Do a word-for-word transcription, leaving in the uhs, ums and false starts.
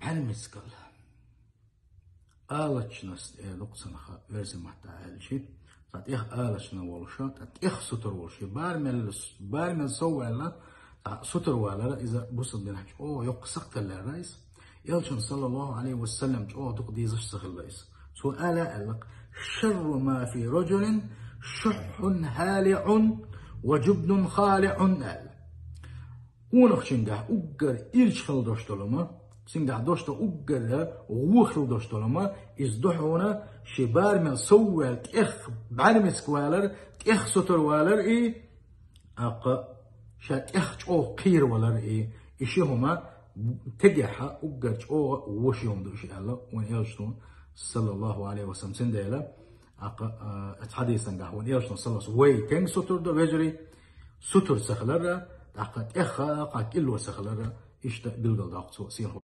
бӀармицкал алачунас тӀе дукха санаха верзи матта аьлчи, цхьа тӀех алачна волуша, тӀа тӀех сутур волуш, и бармел, бармел совваьлла, цхьа сутур валара, иза бусалба динахь чӀогӀа йоккха сакхталлара иза. Элчун, саллаллаху алейхи ва саллям, чӀогӀа дукха дезаш ца хилла иза. Цо ала аьлла: «Шарру ма фи раджулин шуххун халиун ва джубнун халиун», аьлла. Къонахчуьнгахь уггар ирча хила дош долу ма, цуьнгахь дош до уггар вон хила дош долу ма, иза ду хьуна ши бармел совваьлла, тӀех бӀармицка валар, тӀех сутур валар и, аккха ша тӀех чӀогӀа кхийр валар и, и ши хӀума тегехьа уггар чӀогӀа вон ши хӀума ду ши аьлла, вайн элчано, саллаллаху алейхи ва саллям, цундела, аккха, а, хьадисангахь вайн элчано, саллаллаху, вай тенга сутур до, вежарий, сутур ца хиларра, тӀаккха тӀеха, аккха кӀилло ца хиларра, иштта билгал доккху цо сийлахь.